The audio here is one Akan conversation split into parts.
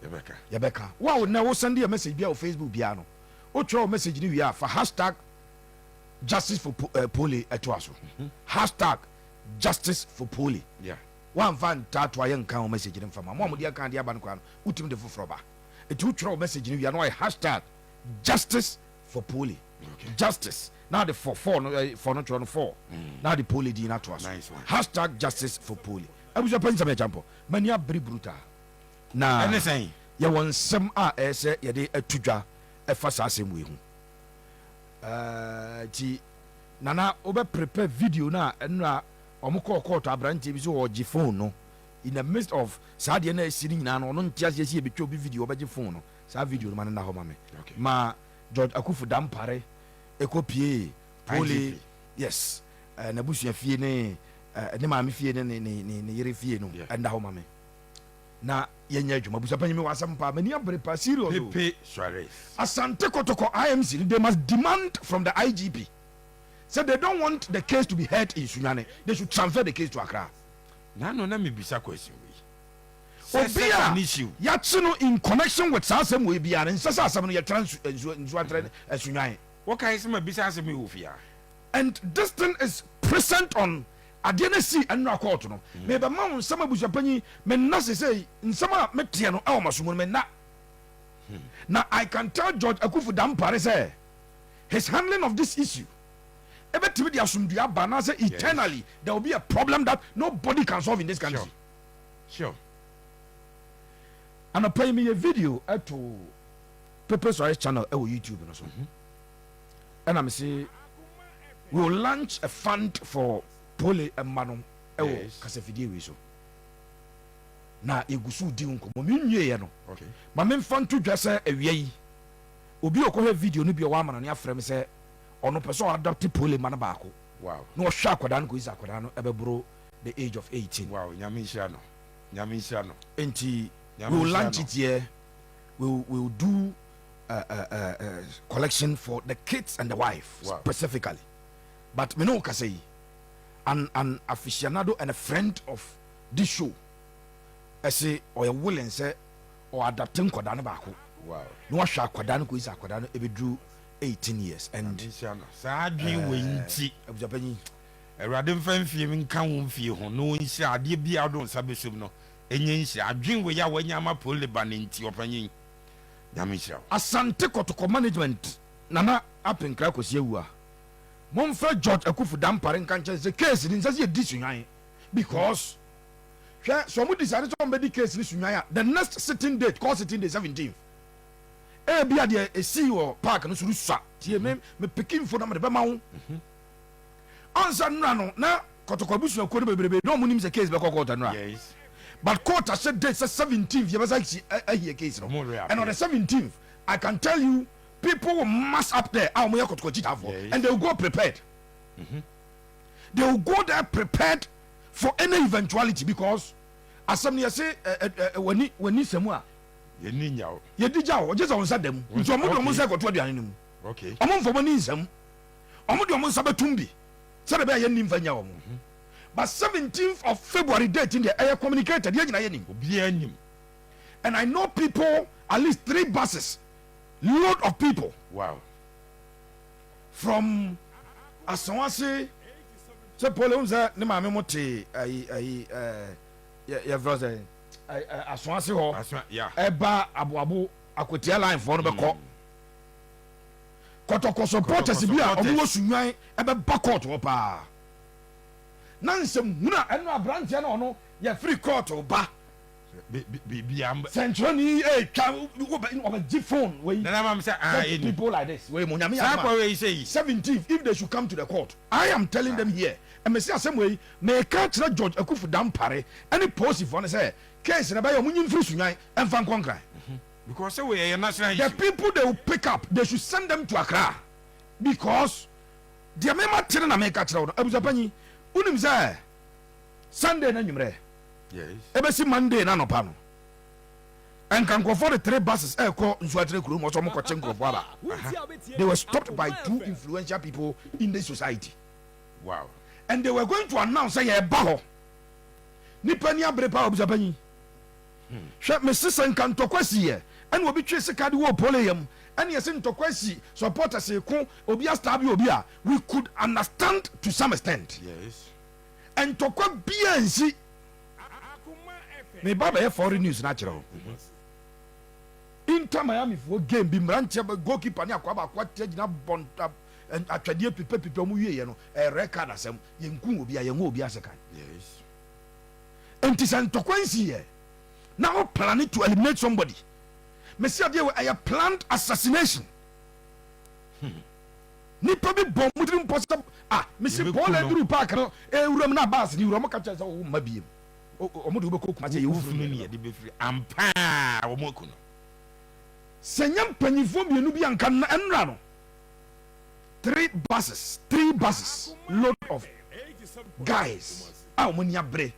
Yɛbɛka. Yɛbɛka. Wo a nnɛ wo send yɛ message bi a wɔ Facebook biara no, wotwerɛ wo message no wie a, fa #JusticeForPooley ɛtoa so. #JusticeForPooley. Woamfa ntaatoa yɛ nka wo message no mfa ma. Mo a mode aka adeɛ aba no koraa no, wotumi de foforɔ ba. Nti wotwerɛ wo message no wie a, na wayɛ #JusticeForPooley. Justice na ade for for no for no twerɛ no for na ade Pooley din no atoa so. Nice one. #JusticeForPooley. Abusua panyin Sammy Acheampong, m'ani abere brutal. Na Ɛne sɛn? yɛwɔ nsɛm a ɛyɛ sɛ yɛde ato dwa ɛfa saa asɛm wei ho. Nti Nana wobɛ prepare video no a ɛnora wɔn kɔɔ court, aberanteɛ bi so ɔgye phone no in the midst of saa deɛ na asi no nyinaa no, ɔno nte aseɛ sɛ yɛbɛtwa obi video, ɔbɛgye phone no. Saa video no ma no nna hɔ ma me. Ma George Akuffo Dampare ɛkɔ pie Pooley IGP. Yes, n'abusua fie ne ne maame fie ne ne ne ne yere fie no ɛnda hɔ ma me na yɛnyɛ adwuma. Busa panyin, mi wɔ asɛm paa, m'ani abere paa, serious o. Pepe Suarez. Asante Kotoko IMC, they must demand from the IGP say they don't want the case to be heard in Sunyani, they should transfer the case to Accra. Nano na mebisa question wei. Obi a yɛakye no in connection with saa asɛm wei biara no, nsɛ sɛ asɛm no yɛtra nsu nsu nsu atrɛ Sunyani. Wɔkae sɛ mabisa asɛm yi wɔ fie a. And this thing is present on adeɛ no si ɛnora court no. Mebɛma wo nsɛm, abusuapanyin, menna sesei nsɛm a meteɛ no ɛwɔ maso mu no, menna. Na I can tell George Akuffo Dampare sɛ his handling of this issue ɛbɛtumi de asomdua aba anaasɛ eternally there will be a problem that nobody can solve in this country. Anɔpa yi meyɛ video ɛto Pepe Suarez channel ɛwɔ YouTube no so, ɛna me se we will launch a fund for Pooley mma no ɛwɔ kasafidie wei so na yɛgu so di nkɔmmɔ. Menwieɛ no, ma memfa nto dwa sɛ awia yi obi a ɔkɔhwɛ video no bi a ɔwɔ ama no ne afrɛ me sɛ ɔno pɛ sɛ ɔadopt Pooley ma no baako na ɔhwɛ akwadaa no kɔsi sɛ akwadaa no ɛbɛboro the age of 18. Wow, Nyame nhyira no. Nyame nhyira no. Nti Nyame we will nhyira launch no. it here. We will do collection for the kids and the wife specifically. But me no kasa yi, an aficionado and a friend of this show ɛsɛ ɔyɛ willing sɛ ɔadopt nkwadaa no baako na wahwɛ akwadaa no kɔsi sɛ akwadaa no ɛbɛduru 18 years and Nyame nhyira no. Saa adwene wei nti, abusuapanyin, Awurade mfa mfie nka wo mfie ho na ɔnhyira adeɛ biara wode wo nsa bɛsom no ɛnyɛ nhyira. Adwene wei a wanya ama Pooley ba no nti, ɔpanyin, Nyame nhyira wo. Asante Kɔtɔkɔ management, Nana Apenkra Kwasi Awua, momfrɛ George Akuffo Dampare nka nkyɛn sɛ case ni nsɛ sɛ yɛdi Sunyani because hwɛ, sɛ ɔmo decide sɛ ɔmo bɛdi case ni Sunyani a, the next sitting date, court sitting date 17th, ebi a deɛ esi wɔ park no so no sua tie me pick info na mede bɛma wo. Ɔnsa nnura no na Kɔtɔkɔ abusuakuo no bebrebe na ɔmo nim sɛ case bɛkɔ court nnura, but court ahyɛ date sɛ 17th yɛbɛsa si ahie case no. Ɔmo re And on the 17th, I can tell you, people will mass up there a ɔmo yɛ Kɔtɔkɔ kyitafoɔ and they will go prepared. They will go there prepared for any eventuality because asɛm no yɛse ɛ ɛ ɛ wani sɛmu a Yɛni nyaw. Yɛdi gya o, ɔgye sɛ wɔn nsa da mu, nti ɔmo de ɔmo nsa kɔto aduane no mu. Ɔmo nfa ɔmo ani nsɛm, ɔmo de ɔmo nsa bɛtum bi sɛdeɛ bɛyɛ yɛn ni nfa nya wɔn. But 17th of February date deɛ, ɛyɛ communicated, yɛn nyinaa yɛ nim. Obiara nim. And I know people, at least three buses load of people from Asawase sɛ Paul ehun sɛ ne maame mo te ayi ayi ɛɛ yɛ yɛfrɛ sɛ ɛɛ ɛɛ Asawase hɔ. Aso ya. Ɛba Aboabo Akwatia line foɔ no bɛkɔ Kɔtɔkɔ supporters bi a ɔmo wɔ Sunyani ɛbɛba court hɔ paa na nsɛm hunu a ɛno aberanteɛ no ɔno yɛfiri court ba. Biribiara sɛnkyerɛni etwa ɔbɛgye phone wei. Nana maam sɛ ah such ɛni people like this wei mo Nyame saa yɛ kɔ wei sɛ yi. 17th, if they should come to the court, I am telling them here, ɛmɛsi asɛm wei mɛka kyerɛ George Akuffo Dampare ɛne polisifoɔ no sɛ case na bɛyɛ ɔmo nyi nfiri Sunyani ɛnfa nkɔ Nkran. Because sɛ wei ɛyɛ national The issue. people they will pick up, they should send them to Accra because deɛ mema tere na meka kyerɛ wo no, abusuapanyin, wonim sɛ Sunday na nwummerɛ ɛbɛsi Monday na anɔpa no, ɛnka nkurɔfoɔ de three buses ɛrekɔ Nsuatere kurom ɔsɛ ɔmo kɔkye nkurɔfoɔ aba. They were stopped by two influential people in the society and they were going to announce sɛ yɛreba hɔ. Nipa ni abere paa, abusuapanyin. Hwɛ, mese sɛ nka ntɔkwa si yɛ ɛna obi twe sika de wɔ pole yam ɛna yɛse ntɔkwa si, supporters ko, obi astab obi a, we could understand to some extent. Ntɔkwa biaa nsi. Meba bɛyɛ foreign news no akyerɛ wo. Inter Miami foɔ game bi, mmeranteɛ bɛ goalkeeper ne akoa baako ate agyina bɔ atwadeɛ pipɛ pipɛ, wɔn wieɛ no ɛyɛ red card asɛm, yɛnku obi a yɛnwɔ obi asekan. Nti sɛ ntɔkwa nsi yɛ na wo plan to eliminate somebody, mesi adeɛ wɔ ɛyɛ planned assassination. Nipa bi bɔ mo tirim pɔ sɛ ah, mesi Yɛbɛku Paul no. Andrew Park no ewuram na baas ne wura ɔmo ka kyerɛ sɛ ɔmo mma biem, ɔmo de wobɛkɔ Kumasi, yɛ wo wofunu funu ne ne yɛde bɛfiri ampaa wɔn aku no. Sɛ nyɛ mpanyinfoɔ mmienu bi anka na ɛnura no, three buses load of guys a wɔn ani abere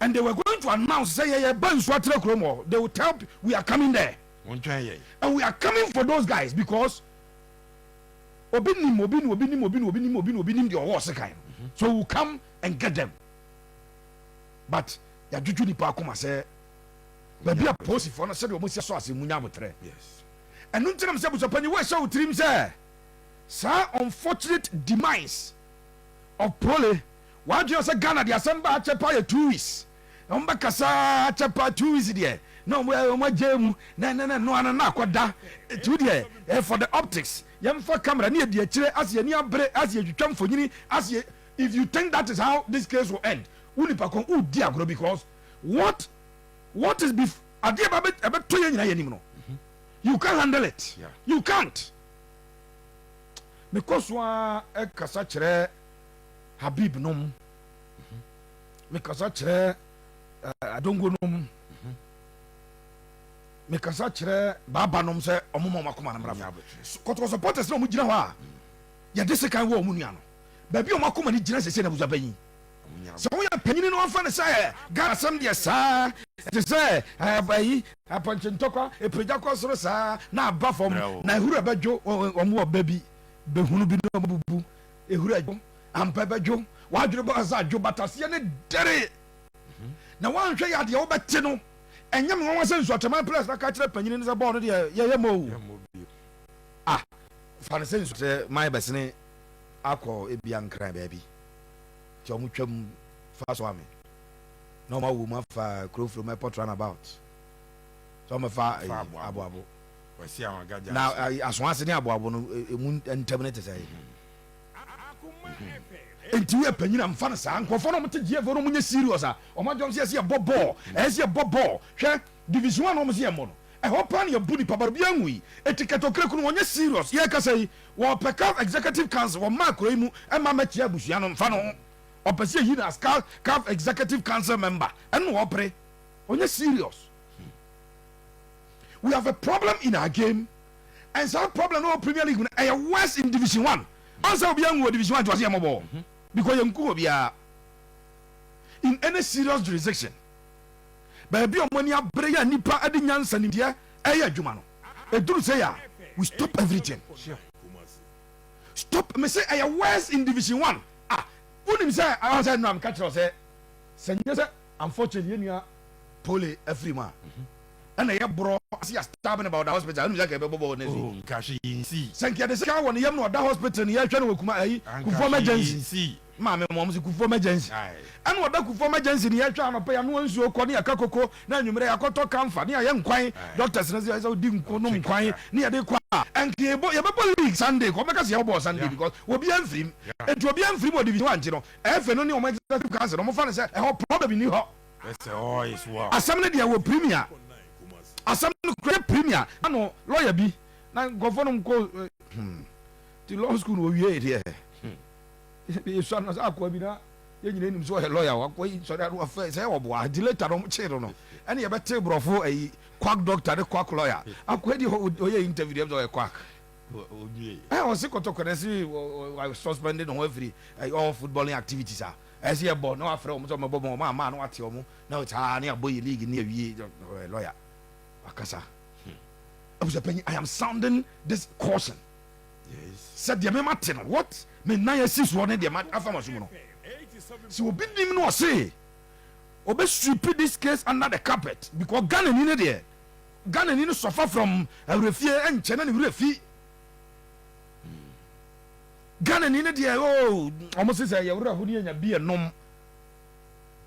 and they were going to announce sɛ yɛyɛ ba Nsuatre kurom hɔ. They will tell we are coming there wɔn twɛn yɛ. And we are coming for those guys because obi nim obi ni, obi nim obi ni, obi nim obi ni, obi nim deɛ ɔwɔ ɔsekan no, so we will come and get them. But yɛadwodwo nipa akoma sɛ baabi a polisifoɔ no sɛdeɛ ɔmo si asɔ ase mu nya abotrɛ. Ɛno nti nam sɛ busapanyi wo ɛhyɛ wo tirim sɛ saa unfortunate demise of Prole, wadwene sɛ Ghana de asɛm ba akyɛ pa yɛ 2 weeks na wɔn bɛkasa akyɛ pa 2 weeks deɛ na wɔn agye mu na noa no na akɔda etu deɛ for the optics, yɛmfa camera ne yɛdi akyire ase, yɛni abere ase, yɛtwitwa mfonyini ase. If you think that is how this case will end, wo nipa kan wo di agorɔ, because what is bef adeɛ ba ɛbɛtɔ yɛn nyinaa yɛn anim no, you can't handle it. You can't. Mekɔ so a ɛkasa kyerɛ Habib nom, mekasa kyerɛ Adongo nom, mekasa kyerɛ Baaba nom sɛ ɔmo ma ɔmo akoma no mmra fa Kɔtɔkɔ supporters na ɔmo gyina hɔ a yɛde sekan wɔ ɔmo nua no baabi a ɔmo akoma no gyina sɛsɛ na abusua panyin sɛ woyɛ panyini no wɔmfa no sɛ Ghana asɛm deɛ saa ɛte sɛ ayi apɔnkye ntɔkwa ɛpagya kɔ soro saa na aba fam Bravo. na ehuru ɛbɛdwo ɔmo wɔ ba bi bɛhunu bi na ɔmo bubu ehuru ɛdwo ampa ɛbɛdwo wadwene bɔ sɛ adwo bataseɛ ne dɛre na wanhwɛ yɛ adeɛ wobɛte no ɛnyɛ me nwanwa sɛ Nsuatɛman players na ka kyerɛ panyini no sɛ bɔɔl no deɛ yɛyɛ ma o. Ah, fa no sɛ Nsuatɛman bɛsene akɔ ebia Nkran baabi nti ɔmo twam fa so ame na ɔmo awo mu afa Kurofuro airport roundabout sɛ ɔmo fa Fa Aboabo. Aboabo. Wɔsi àwọn agagya. Na Asoase ne Aboabo no emu ntɛm ne te sɛ nti woyɛ panyin a mfa no saa nkurɔfoɔ no ɔmo te GFA no, ɔmo nyɛ serious a ɔmo adwam sɛ yɛsɛ yɛbɔ bɔɔl, ɛyɛ sɛ yɛbɔ bɔɔl. Hwɛ, Division One na ɔmo sɛ yɛmmɔ no ɛhɔ paa ne yɛbu nipa ba obi anwu yi eti kɛtɔkere kunu wɔnyɛ serious. Yɛkasa yi wɔpɛ CAF Executive Council wɔn maa kuro yi mu ɛma mɛkyia abusua no mfa no ho ɔpɛ sɛ yɛyi no as CAF Executive Council member ɛno wɔpere ɔnyɛ serious. We have a problem in our game and saa problem no wɔ Premier League no ɛyɛ worse in Division One. Ɔnsɛ obi anwu wɔ Division One nti wɔsɛ yɛ mɔbɔ because yɛn nku obiara. In any serious jurisdiction baabi a ɔmo ani abere yɛ nipa de nyansa nimdeɛ ɛyɛ adwuma no eduru sɛ yɛ a we stop everything, stop. Me sɛ ɛyɛ worse in Division One. Ah, wonim sɛ ɔn sɛ nnura meka kyerɛ sɛ sɛ nyɛ sɛ unfortunately yɛn nua Pole afiri mu a ɛna yɛ borɔ ase yɛ stab ne ba ɔda hospital ɛnu sɛ kɛ ɛbɛbɔ bɔɔl next week. Oh, nka hwɛ yi nsi. Sɛ nka yɛde sika wɔ ne yam na ɔda hospital ne yɛhwɛ no wɔ kuma ayi Kufuor Emergency maame mo ɔmo sɛ Kufuor Emergency ɛna ɔda Kufuor Emergency ne yɛhwɛ anɔpɛ yɛanoa nsuo kɔ ne yɛka koko na anwummerɛ yɛakɔtɔ kamfa ne yɛayɛ nkwan, doctors no sɛ ɔdi nko nom nkwan ne yɛde kɔ a ɛnka yɛbɔ yɛbɛbɔ league Sunday kɔ ɔbɛka sɛ yɛbɔ Sunday because obi amfirim nti obi amfirim wɔ Division One nti no ɛfɛ no ne ɔmo executive council ɔmo fa no sɛ ɛhɔ problem ni hɔ. Asɛm no deɛ wɔ Premier, asɛm no kura Premier ano lawyer bi na nkɔfo no nkɔ ti law school na owie deɛ yɛsua no sɛ akoa bi na yɛn nyina nim sɛ ɔyɛ lawyer wakɔ yi sɔre ano afɛ sɛ ɔboa nti later no ɔmo kyee no ɛne yɛbɛte borɔfo ayi quack doctor ne quack lawyer. Akoa di ɔyɛ interview deɛ ɔyɛ quack ɛ ɔsi Kɔtɔkɔ na ɛsi suspended ne ho afiri all footballing activities a ɛsi yɛ bɔ na wafrɛ wɔn sɛ ɔmo bɔ bɔ ɔmo ama na wate ɔmo na saa ne abɔ yɛ league ne awie ɔyɛ lawyer wakasa. Abusuapanyin, I am sounding this caution sɛ deɛ mɛma te no what me nan asi soɔ ne deɛ ma afa ma so mu no sɛ obi nim no ɔse Ɔbɛ sweep this case under the carpet because Ghana ni ne deɛ, Ghana ni no suffer from awurɛfie, ɛnkyɛ na ne werɛ fi. Ghana ni ne deɛ, oh, ɔmo se sɛ yɛwerɛ ho ne yɛnya bi ɛnom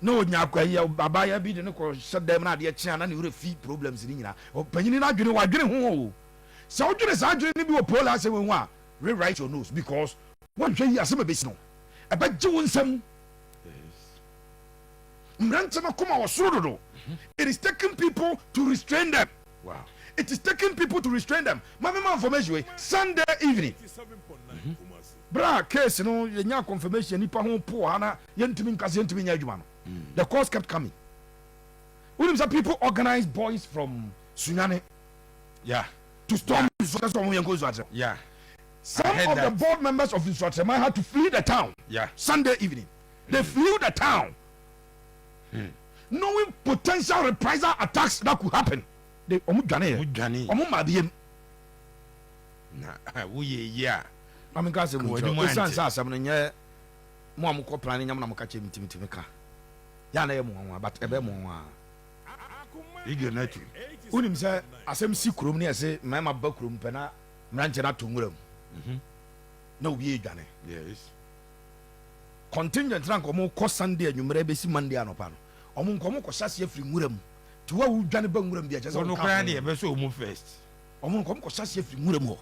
na onya akwayi abaayewa bi de ne kɔ hyɛ dɛm na adeɛ kyea na ne werɛ fi problems ne nyinaa. Ɔpanyini no adwene, wadwene ho o. Sɛ wodwene saa adwene no bi wɔ Pooley asɛm ho a, rewrite your notes because wɔnhwɛ yi, asɛm a ɛbɛsi no ɛbɛgye wo nsam. Mmeranteɛ no kɔma wɔ soro dodo. It is taking people to restrain them. It is taking people to restrain them. Maame, ma information wei. Sunday evening bra case no, yɛnya confirmation, nipa ho po ha na yɛntumi nkasa, yɛntumi nyɛ adwuma no. The calls kept coming. Wonim sɛ people organize boys from Sunyane to storm sɛ ɔmo yɛnkɔ Nsuatrɛ. Some heard of the that. board members of Nsuatreman had to flee the town. Sunday evening they flew the town, knowing potential reprisal attacks that could happen. They, ɔmo dwane Ɔmo yɛ. Dwane. Ɔmo maa bi yam. Na woyɛ yi a, Maame, nka asɛm W'anim nkyerɛ ante. esan sɛ asɛm no nyɛ mo a mokɔ plan ne nyam na moka kyerɛ mi timitimi ka yɛ ana yɛ mo nwanwa, but ɛbɛ mo nwanwa. Igi no atu. Wonim sɛ asɛm si kurom ne yɛse mmarima ba kurom pɛ na mmeranteɛ no ato nwura mu na obi yɛ dwane. Contingent na nka ɔmo kɔ Sunday anwummerɛ bɛsi Monday anɔpa no, ɔmo nka ɔmo kɔhyɛ aseɛ firi nwura mu, nti wo a wodwane ba nwura mu bi ɛkyɛ sɛ Wɔno woka koraa ho. deɛ, ɛbɛsɛ ɔmu first. Ɔmo nka ɔmo kɔhyɛ aseɛ firi nwura mu hɔ,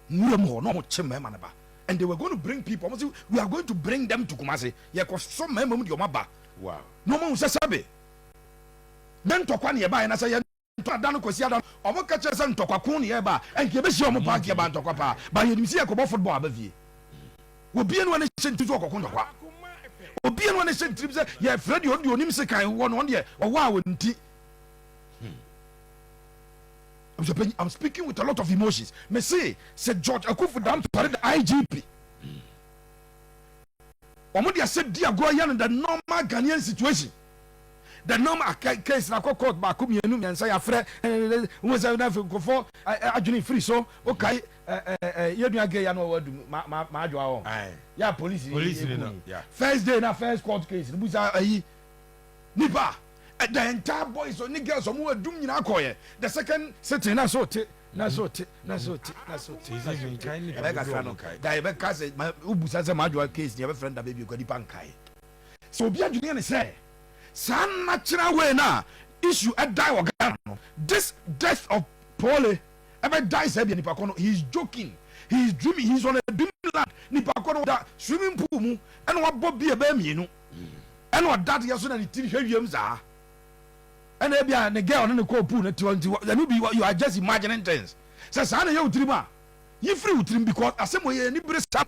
nwura mu hɔ na ɔmo kye mmarima no ba, and they were going to bring people. Ɔmo sɛ we are going to bring them to Kumasi, yɛkɔ sɔ mmarima mu deɛ ɔmo aba na ɔmo ahu sɛ sɛbe ne ntɔkwa ne yɛbaeɛ na sɛ yɛ ntɔ ada no kɔsi ada no, ɔmo ka kyerɛ sɛ ntɔkwa ko ne yɛba a, ɛnka yɛbɛhyia ɔmo paa, nka yɛba ntɔkwa paa ba. Yɛnim sɛ yɛkɔbɔ football aba fie. Obie no ane hyɛ ntirim sɛ ɔkɔko ntɔkwa. Obie no ane hyɛ ntirim sɛ yɛfrɛ deɛ ɔno deɛ ɔnim sekan wɔ no, ɔno deɛ ɔwɔ a wɔnti. I'm speaking with a lot of emotions. Mese sɛ George Akuffo Dampare, the IGP, ɔmo de asɛ di agorɔ yɛ no the normal Ghanaian situation, the normal case na akɔ court baako, mmienu, mmiɛnsa, yɛafrɛ wɔn sɛ na afei nkurɔfoɔ adwene firi so. Okae yɛnua gay ya no ɔwɔ adum ma ma ma adwoa hɔ yà police. Police ni no, yeah. First day na first court case no, busa ayi nipa the entire boys ne girls ɔmo wɔ adum nyinaa kɔɔyɛ. The second sitting na so te, na so te, na so te, na so te, na so te. Nkae nipa Ɛbɛ kakra dodoɔ no ɔmo kae. Da yɛbɛka sɛ ma wobusa sɛ madwoa case ni, yɛbɛfrɛ no da baabi okɔ nipa nkae sɛ obi adwene yɛ ne sɛ saa natural way na issue ɛdae wɔ Ghana no, this death of Pooley ɛbɛ die sɛ bia nipa kɔ no, he is joking, he is dreaming, he is on a dream land. Nipa kɔ no da swimming pool mu ɛna wabɔ bia bɛɛ mmienu ɛna ɔda deɛ so na ne tiri hwɛ wiem saa, ɛna ebi a ne girl ne ne kɔɔ pool ne ti hɔ. Nti ɛno bi, you are just imagining things. Sɛ saa na ɛyɛ wo tirim a, yi firi wo tirim because asɛm wɔ yɛ ni bere sa.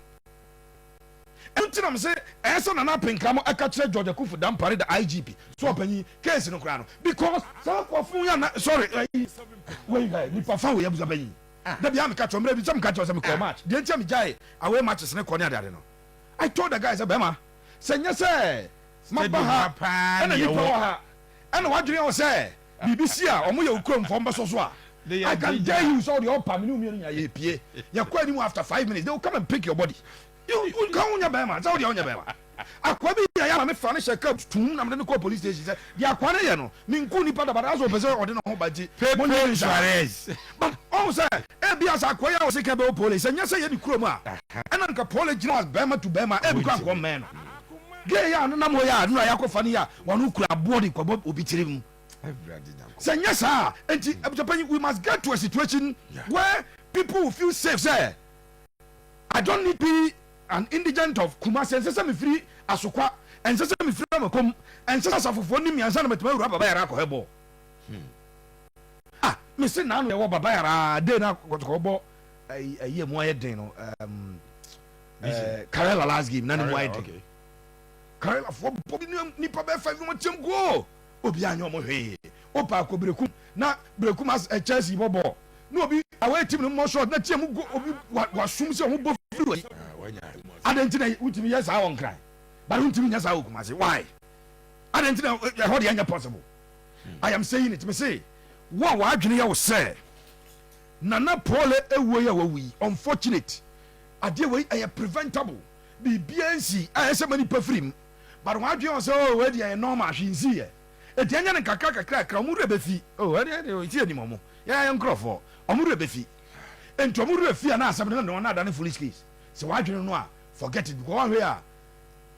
Ɛno nti nam sɛ ɛyɛ sɛ Nana Apenkra mo ɛka kyerɛ George Akufo Dampare, the IGP, so ɔpanyin case no koraa no, because saa kɔfo yɛ na sorry, ɛyi wei hɛ nipa fa wei abusa panyin dabi a meka kyerɛ mmerɛ bi sɛ meka kyerɛ sɛ mekɔ match deɛ nti a megyae away matches ne kɔ ne adeade no, I told the guy sɛ bɛrima sɛ nyɛ sɛ maba Stadium ha ha paa ɛna ne nipa ɛwɔ. wɔ ha ɛna wadwene wɔ sɛ biribi si a ɔmo yɛ okurom fɔm bɛsɔ so a, They I are can danger. tell you sɛ ɔde ɔpa mi ne omienu nyinaa yɛ pie yɛkɔ anim, after 5 minutes they will come and pick your body. You kan wonya bɛrima sɛ wodeɛ wonya bɛrima. Akoa bi yɛ ama me fa ne hyɛ cup tum na mede ne kɔ police station sɛ deɛ akoa ne yɛ no, menku nipa dabada asɛ ɔpɛ sɛ ɔde ne ho ba nti monyɛ Pepe ne saa. Suarez. But ɔhu sɛ ebi asa akoa yi a wɔse ka bɛwɔ police sɛ nyɛ sɛ yɛ ne kurom a, ɛna nka police gyina hɔ as bɛrima to bɛrima, ebi kɔ ankɔ mmɛn no gay yɛ a nenam hɔ yɛ a nura yɛakɔfa no yɛ a wɔno kura aboɔ de kɔbɔ obi tiri mu. Awurade Nyankopɔn. Sɛ nyɛ saa nti, abusuapanyin, we must get to a situation where people will feel safe sɛ I don't need be an indigent of Kumasi. Ɛnsɛ sɛ mefiri Asokwa, ɛnsɛ sɛ mefiri Amakom, ɛnsɛ sɛ asafofoɔ ni mmiɛnsa na mɛtuma awura Baba Yara akɔhɛ bɔ. Ah, mese naano yɛwɔ Baba Yara day na Kɔtɔkɔ bɔ ɛyi ɛyi emu ayɛ den no, Karela last game na ne mu ayɛ den. Karela foɔ bɔ bi nipa bɛɛ five wɔn tiɛm goal, obi anyɛ ɔmo hwee. Opa akɔ Berekum na Berekum as ɛ Chelsea bɔ bɔɔl na obi away team no mmɔ short na tiɛm go, obi wa wasum sɛ ɔmo bɔ firi wɔ yi. Adan ti na wotumi yɛ saa wɔ Nkran but wotumi nyɛ saa wɔ Kumasi? Why? Adan ti na ɛhɔ deɛ nyɛ possible? I am saying it. Mese wo a w'adwene yɛ wo sɛ Nana Pooley ewuo yi a wawu yi, unfortunate adeɛ wei ɛyɛ preventable, biribiara nsi a ɛsɛ ma nipa firi mu. But wɔn adwene wɔ sɛ, oh, wei deɛ ɛyɛ normal, hwee nsii yɛ. Enti ɛnyɛ no nkakra kakra kakra, wɔn werɛ bɛfi. Oh, ɛdeɛ ɛdeɛ, ɛti yɛnim wɔn. Yɛn ara yɛn nkorɔfoɔ. Wɔn werɛ bɛfi. Enti wɔn werɛ fi a na asɛm no na na adane foolish case. Sɛ w'adwene no a, forget it because woanhwɛ a,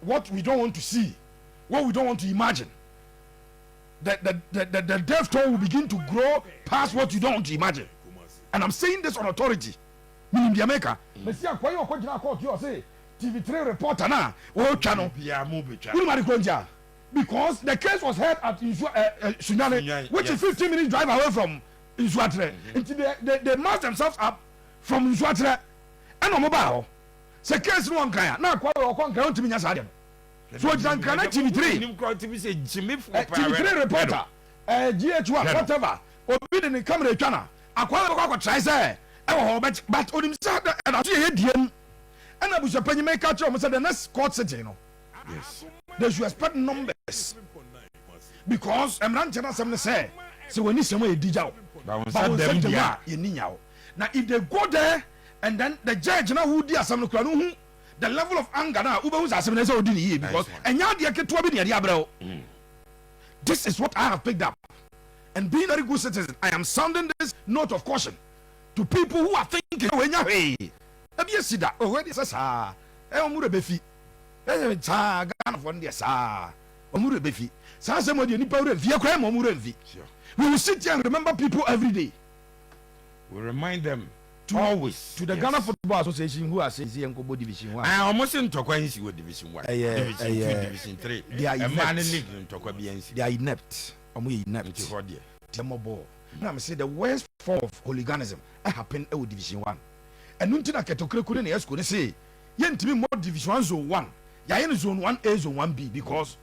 what we don't want to see, what we don't want to imagine, the, the, the, the, the death toll will begin to grow past what you don't want to imagine. And I'm saying this on authority. Menim deɛ meka. Mesi akoa yi a ɔkɔgyinaa court yi ɔse TV3 reporter no a ɔretwa no, wonim ade korɔ nti a? Because the case was heard at Nsu eh, eh, Sunyani, which is 15 minutes drive away from Nsuatrɛ. Nti they, they, they massed themselves up from Nsuatrɛ ɛna ɔmo baa hɔ. Sɛ case no wɔ Nkran a, na akoa wei ɔkɔ Nkran ɔntumi nya saa adeɛ no. So ɔgyina Nkran na TV3, eh, TV3 reporter, eh, GH1, whatever, obi de ne camera etwa na akoa wei bɛkɔ akɔtrae sɛ ɛwɔ hɔ, but, but onim sɛ ɛda so yɛ yɛ diem. Ɛna abusuapanyin meka kyerɛ wɔn sɛ the next court sitting no, they should expect numbers because mmeranteɛ no asɛm ne sɛ sɛ wɔn ani sɛm a yɛdi gya o, ba wɔn nsa dɛm a yɛni nya o. Na if they go there and then the judge na wodi asɛm no kura no hu the level of anger na wobɛhu sɛ asɛm no ɛsɛ odi ne yie because ɛnyɛ adeɛ ketewa bi na yɛde abrɛ wo. This is what I have picked up, and being a very good citizen, I am sounding this note of caution to people who are thinking sɛ wɔanya hwee ebi esi da oh ɛdeɛ sɛ saa ɛ wɔn werɛ bɛfi ɛ saa Ghanafoɔ no deɛ saa wɔn werɛ bɛfi saa asɛm wɔ deɛ nipa werɛ mfi yɛ koraa ma wɔn werɛ mfi. We will sit here and remember people every day. We remind them always. To the Ghana Football Association who are saying sɛ yɛnkɔbɔ division one. Ah, wɔn se ntɔkwa nsi wɔ division one, Ɛyɛ division two, ɛyɛ division three. they are Mmaa ne inept. league no ntɔkwa biara nsi. They are inept. Wɔn yɛ inept. Nti hɔ deɛ. Nti yɛmmɔ bɔɔl. Ɛna mese the worst form of hooliganism happen wɔ division one. Ɛno nti na Kɛtɔkreku ne ne Esco no se yɛntumi mmɔ division one zone one. Yɛayɛ no zone one A, zone one B because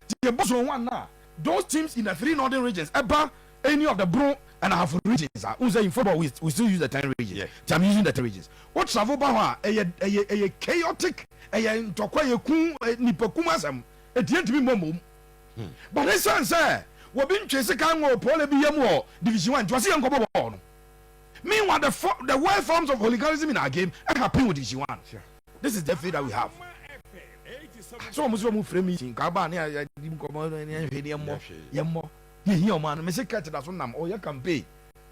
sɛ yɛbɔ zone one no a, those teams in the three northern regions ɛba any of the Brong and Ahafo regions a, wohu sɛ in football we, we still use the 10 regions. Nti I'm using the 10 regions. Wo travel ba hɔ a, ɛyɛ, ɛyɛ, ɛyɛ chaotic, ɛyɛ ntɔkwa, ɛyɛ ku, nipa kum asɛm. Enti yɛntumi mmɔ mmom. But esiane sɛ wɔbi ntwee sekan wɔ pole bi yam wɔ Division One nti, wɔse yɛnkɔbɔ bɔɔl no. Meanwhile, the, fo the worst forms of hooliganism in our game happen wɔ Division One. This is the FA that we have. Sɛ wɔn sɛ wɔn frɛ meeting, nka aba ne yɛdi nkɔmɔ ne yɛhwɛ ne yɛmmɔ, yɛmmɔ. Yɛhia wɔn ano. Mese Kurt da so nam, ɔyɛ campaign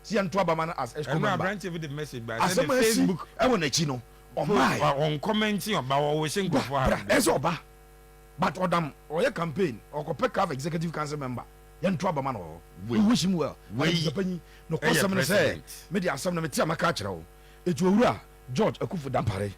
sɛ yɛnto aba ma no as EXCO Ɛno member. aberanteɛ bi de message ba sɛ Asɛm ne a asi Facebook wɔ n'akyi no, ɔmmae. Ɔnkɔmɛnti ɔba, ɔwɔ hyɛ Bra, nkurɔfoɔ bra, ha. ɛyɛ sɛ ɔba. But ɔdam ɔyɛ campaign ɔkɔpɛ caf executive council member yɛnto aba ma no wɔ hɔ. We wish him well. But Wei abusuapanyin ɛyɛ nokwasɛm ne sɛ president. me de asɛm no mete a maka akyerɛ wo. Eti owura George Akuffo Dampare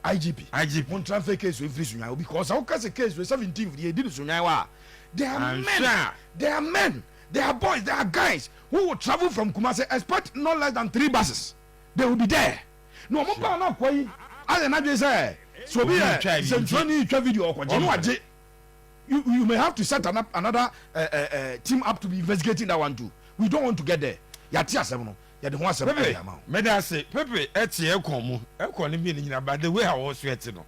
IGP IGP. mo ntransfer case wei mfiri Sunyani hɔ because sɛ woka sɛ case wei 17th deɛ yɛdi no Sunyani hɔ a there are Anhwɛ men a. there are men there are boys there are guys who will travel from Kumasi, expect not less than three buses, they will be there. Na wɔn baa na akoa yi ayɛ n'adwene sɛ sɛ obi yɛ nsɛntwerɛni retwa video ɔkɔgye no agye. You you may have to set an, another team up to be investigating that one too. We don't want to get there. Yɛate asɛm no, yɛde ho asɛm Pepe, ɛde ama wo. meda ase. Pepe ɛte ɛkɔn mu. Ɛkɔn no mmienu nyinaa but the way a wɔso ɛte no.